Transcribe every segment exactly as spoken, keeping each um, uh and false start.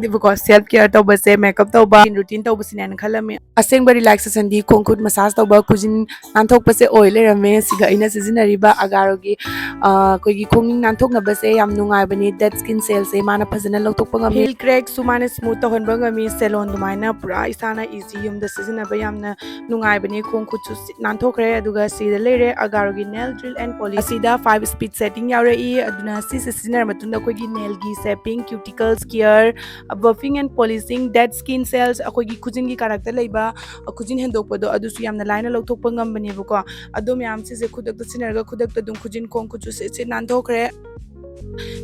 ꯑꯗꯨꯕꯨꯀꯣ, ꯁꯦꯜꯐ ꯀꯤꯌꯔ ꯇꯧꯕꯁꯦ, ꯃꯦꯀꯞ ꯇꯧꯕ, ꯔꯨꯇꯤꯟ ꯇꯧꯕꯁꯤꯅꯦꯅ ꯈꯜꯂꯝꯃꯤ꯫ ꯑꯁꯦꯡꯕ ꯔꯤꯂꯦꯛꯁꯦꯁꯟꯗꯤ ꯈꯣꯡ ꯈꯨꯠ ꯃꯁꯥꯖ ꯇꯧꯕ, ꯈꯨꯖꯤꯟ ꯅꯥꯟꯊꯣꯛꯄꯁꯦ ꯑꯣꯏ ꯂꯩꯔꯝꯃꯦ꯫ ꯁꯤꯒ ꯑꯩꯅ ꯁꯤꯖꯤꯟꯅꯔꯤꯕ ꯑꯒꯥꯔꯣꯒꯤ, ꯑ, ꯑꯩꯈꯣꯏꯒꯤ ꯈꯣꯡꯅꯤꯡ ꯅꯥꯟꯊꯣꯛꯅꯕꯁꯦ ꯌꯥꯝ ꯅꯨꯡꯉꯥꯏꯕꯅꯤ꯫ ꯗꯦꯠ ꯁ꯭ꯀꯤꯟ ꯁꯦꯜꯁꯦ ꯃꯥꯅ ꯐꯖꯅ ꯂꯧꯊꯣꯛꯄ ꯉꯝꯃꯤ꯫ ꯍꯤꯜ ꯀ꯭ꯔꯦꯛꯁꯨ ꯃꯥꯅ ꯁ꯭ꯃꯨꯠ ꯇꯧꯍꯟꯕ ꯉꯝꯃꯤ꯫ ꯁꯦꯂꯣꯟ ꯑꯗꯨꯃꯥꯏꯅ ꯄꯨꯔꯥ ꯏꯁꯥꯅ ꯏꯖꯤ ꯌꯨꯝꯗ ꯁꯤꯖꯤꯟꯅꯕ ꯌꯥꯝꯅ ꯅꯨꯡꯉꯥꯏꯕꯅꯤ꯫ ꯈꯣꯡ ꯈꯨꯠꯁꯨ ꯁꯤ-, ꯅꯥꯟꯊꯣꯛꯈ꯭ꯔꯦ꯫ ꯑꯗꯨꯒ ꯁꯤꯗ ꯂꯩꯔꯦ ꯑꯒꯥꯔꯣꯒꯤ ꯅꯦꯜ ꯗ꯭ꯔꯤꯜ ꯑꯦꯟ ꯄꯣꯂꯤꯁ꯫ ꯑꯁꯤꯗ ꯐꯥꯏꯚ ꯁ꯭ꯄꯤꯠ ꯁꯦꯠꯇꯤꯡ ꯌꯥꯎꯔꯛꯏ꯫ ꯑꯗꯨꯅ ꯁꯤꯁꯦ ꯁꯤꯖꯤꯟꯅꯔ ꯃꯇꯨꯡꯗ ꯑꯩꯈꯣꯏꯒꯤ ꯅꯦꯜꯒꯤ shaping, ꯀ꯭ꯌꯨꯇꯤꯀꯜꯁ care, ꯕꯐꯤꯡ and ꯄꯣꯂꯤꯁꯤꯡ, date skin sales, ꯑꯩꯈꯣꯏꯒꯤ ꯈꯨꯖꯤꯟꯒꯤ ꯀꯥꯔꯛꯇ ꯂꯩꯕ, ꯑ, ꯈꯨꯖꯤꯟ ꯍꯦꯟꯗꯣꯛꯄꯗꯣ, ꯑꯗꯨꯁꯨ ꯌꯥꯝꯅ ꯂꯥꯏꯅ ꯂꯧꯊꯣꯛꯄ ꯉꯝꯕꯅꯦꯕꯀꯣ꯫ ꯑꯗꯣ ꯃꯌꯥꯝ ꯁꯤꯁꯦ ꯈꯨꯗꯛꯇ ꯁꯤꯖꯤꯟꯅꯔꯒ ꯈꯨꯗꯛꯇ ꯑꯗꯨꯝ ꯈꯨꯖꯤꯟ ꯈꯣꯡ ꯈꯨꯠꯁꯨ ꯁꯤꯠ ꯁꯤꯠ ꯅꯥꯟꯊꯣꯛꯈ꯭ꯔꯦ꯫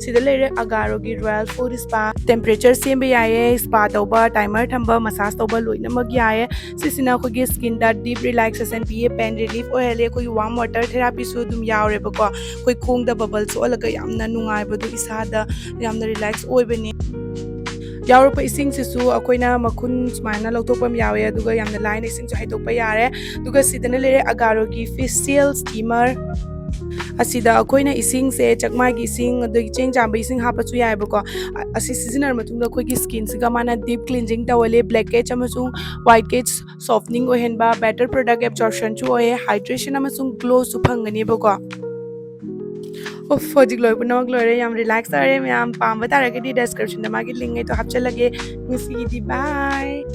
ꯁꯤꯗ ꯂꯩꯔꯦ ꯑꯒꯥꯔꯣꯒꯤ ꯔꯣꯌꯦꯜ ꯐꯨꯗ ꯁ꯭ꯄꯥ꯫ ꯇꯦꯝꯄꯔꯦꯆꯔ ꯁꯦꯝꯕ ꯌꯥꯏꯌꯦ, ꯁ꯭ꯄꯥ ꯇꯧꯕ, ꯇꯥꯏꯃꯔ ꯊꯝꯕ, ꯃꯁꯥꯖ ꯇꯧꯕ ꯂꯣꯏꯅꯃꯛ ꯌꯥꯏꯌꯦ꯫ ꯁꯤꯁꯤꯅ ꯑꯩꯈꯣꯏꯒꯤ ꯁ꯭ꯀꯤꯟꯗ ꯗꯤꯞ ꯔꯤꯂꯦꯛꯁꯦꯁꯟ ꯄꯤꯌꯦ, ꯄꯦꯟ ꯔꯤꯂꯤꯐ ꯑꯣꯏꯍꯜꯂꯦ꯫ ꯑꯩꯈꯣꯏꯒꯤ ꯋꯥꯔꯝ ꯋꯥꯇꯔ ꯊꯦꯔꯥꯄꯤꯁꯨ ꯑꯗꯨꯝ ꯌꯥꯎꯔꯦꯕꯀꯣ꯫ ꯑꯩꯈꯣꯏ ꯈꯣꯡꯗ ꯕꯕꯜ ꯊꯣꯛꯍꯜꯂꯒ ꯌꯥꯝꯅ ꯅꯨꯡꯉꯥꯏꯕꯗꯣ, ꯏꯁꯥꯗ ꯌꯥꯝꯅ ꯔꯤꯂꯦꯛꯁ ꯑꯣꯏꯕꯅꯤ꯫ ꯌꯥꯎꯔꯛꯄ ꯏꯁꯤꯡꯁꯤꯁꯨ ꯑꯩꯈꯣꯏꯅ ꯃꯈꯨꯟ ꯁꯨꯃꯥꯏꯅ ꯂꯧꯊꯣꯛꯄ ꯑꯃ ꯌꯥꯎꯋꯦ, ꯑꯗꯨꯒ ꯌꯥꯝꯅ ꯂꯥꯏꯅ ꯏꯁꯤꯡꯁꯨ ꯍꯩꯗꯣꯛꯄ ꯌꯥꯔꯦ꯫ ꯑꯗꯨꯒ ꯁꯤꯗꯅ ꯂꯩꯔꯦ ꯑꯒꯥꯔꯣꯒꯤ ꯐꯦꯁꯤꯌꯦꯜ ꯁ꯭ꯇꯤꯃꯔ꯫ ꯑꯁꯤꯗ ꯑꯩꯈꯣꯏꯅ ꯏꯁꯤꯡꯁꯦ, ꯆꯥꯛꯃꯥꯏꯒꯤ ꯏꯁꯤꯡ, ꯑꯗꯒꯤ ꯆꯦꯡ ꯆꯥꯝꯕ ꯏꯁꯤꯡ ꯍꯥꯞꯄꯁꯨ ꯌꯥꯏꯑꯕꯀꯣ꯫ ꯑ-, ꯑꯁꯤ ꯁꯤꯖꯤꯟꯅꯔ ꯃꯇꯨꯡꯗ ꯑꯩꯈꯣꯏꯒꯤ ꯁ꯭ꯀꯤꯟꯁꯤꯒ ꯃꯥꯅ ꯗꯤꯞ ꯀ꯭ꯂꯤꯟꯖꯤꯡ ꯇꯧꯍꯜꯂꯦ, ꯕ꯭ꯂꯦꯛ ꯍꯦꯗꯁ ꯑꯃꯁꯨꯡ ꯋꯥꯏꯠ ꯍꯦꯗꯁ ꯁꯣꯐꯅꯤꯡ ꯑꯣꯏꯍꯟꯕ, ꯕꯦꯇꯔ ꯄ꯭ꯔꯗꯛ ꯑꯦꯕꯖꯣꯔꯞꯁꯟꯁꯨ ꯑꯣꯏꯌꯦ, ꯍꯥꯏꯗ꯭ꯔꯦꯁꯟ ꯑꯃꯁꯨꯡ ꯒ꯭ꯂꯣꯁꯨ ꯐꯪꯒꯅꯦꯕꯀꯣ꯫ ꯎꯐ, ꯍꯧꯖꯤꯛ ꯂꯣꯏ ꯄꯨꯝꯅꯃꯛ ꯂꯣꯏꯔꯦ꯫ ꯌꯥꯝ ꯔꯤꯂꯦꯛꯁ ꯇꯧꯔꯦ꯫ ꯃꯌꯥꯝ ꯄꯥꯝꯕ ꯇꯥꯔꯒꯗꯤ ꯗꯦꯁꯀ꯭ꯔꯤꯞꯁꯟꯗ ꯃꯥꯒꯤ ꯂꯤꯡ ꯑꯩꯗꯣ ꯍꯥꯞꯆꯤꯜꯂꯒꯦ꯫ ꯉꯁꯤꯒꯤꯗꯤ ꯕꯥꯏ꯫